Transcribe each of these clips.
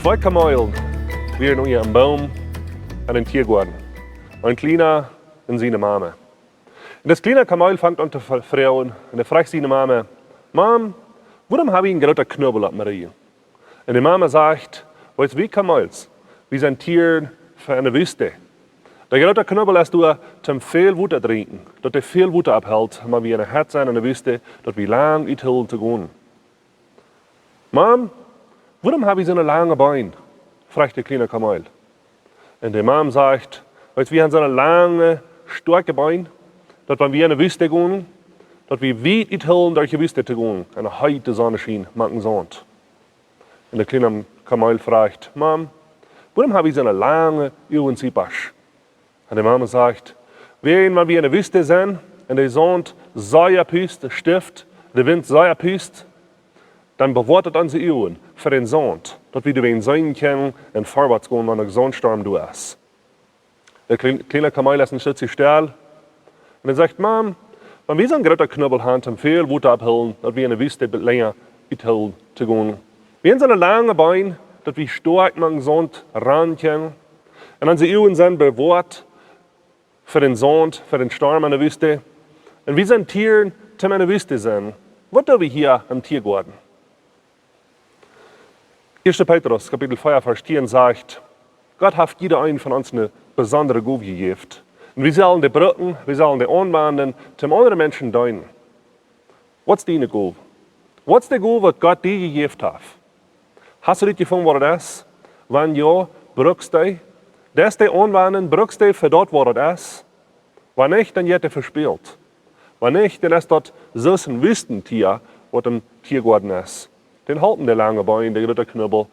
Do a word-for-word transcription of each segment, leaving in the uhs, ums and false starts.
Twee Kamelen wieren unja een Boom en een Tiergoaden. Een kjliena un siene Mame. Un daut kjliene Kameel fangt aun to froagen un hee frajcht siene Mame: "Mam, wuarom hab wie een grooten Knubbel oppem Rigjen?" Un de Mame sajcht: "Weetst, wie Kameelen, wie sent Tieren fa enne Wüste. De groota Knubbel es doa toom väl Wota drinkjen, daut dee väl Wota opphelt, wan wie enne Hett sent enne Wüste, daut wie lang uthoolen to gonen." "Mam, wuarom hab wie soone lange Been?" frajcht de kjliene Kameel. Un de Mam sajcht: "Weetst, wie haben soone lange, stoakje Been, daut wan wie enne Wüste gonen, daut wie wiet uthoolen derch de Wüste to gonen, enne heete Sonneschien, mank Saunt." Un de kjliene Kameel frajcht: "Mam, wuarom hab wie soone lange Uagen?" Un de Mame sajcht: "Wäajen wan wie enne Wüste sent un de Saunt sea pust, stift, de Wint sea pust, dan bewoat daut onse Uagen fa dän Saunt, daut wie doawäajen seenen kjennen un verwoats gonen, wan een Sauntstorm doa es." De kjlien-, kjliene Kameel es een Stootje stell. Un hee sajcht: "Mam, wan wie soon groota Knubbel haben, toom väl Wota opphoolen, daut wie enne Wüste bät lenja uthoolen to gonen. Wie haben soone lange Been, daut wie stoakj mank Saunt rannen kjennen. Un onse Uagen sent bewoat fa dän Saunt, fa dän Storm enne Wüste. Un wie sent Tieren toom enne Wüste sennen. Waut doo wie hia em Tiergoaden?" Ieeschte Petrus, Kapitel vea, Varsch tieen sajcht: "Gott haft jieda eenen von ons eene besondre Gow jejäft. Un wie sellen dee brucken, wie sellen dee aunwenjen, toom aundre Menschen deenen." Waut es diene Gow? Waut es de Gow, waut Gott die jejäft haft? Hast du dit jefungen, waut daut es? Wan jo, brukst dee? Deist dee aunwenjen, brukst dee fa daut, waut daut es? Wan nich, dan jeit dee vespält. Wan nich, dan es daut soo aus een Wüstentier, waut em Tiergoaden es. Dän halpen de lange Been, de groota Knubbel,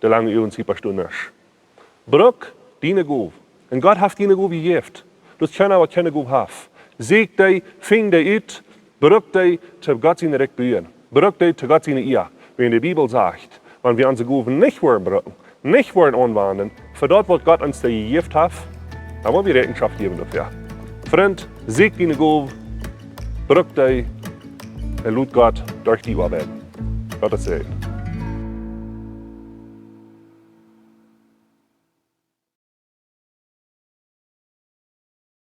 de lange Uagen, soo waut du nich. Bruk diene Gow. Un Gott haft die eene Gow jejäft. Daut es kjeena, waut kjeene Gow haft. Sieekj dee, finj dee ut, bruk dee toom Gott sien Rikj buen. Bruk dee to Gott siene Ea. Wiels de Bibel sajcht, wan wie onse Gowen nich woaren brucken, nich woaren aunwenjen, fa daut, waut Gott ons doa jejäft haft, dan woa wie Räakjenschoft jäwen doafäa. Frint, sieekj diene Gow, bruk dee, un lot Gott derch die woaren. Gott säajen.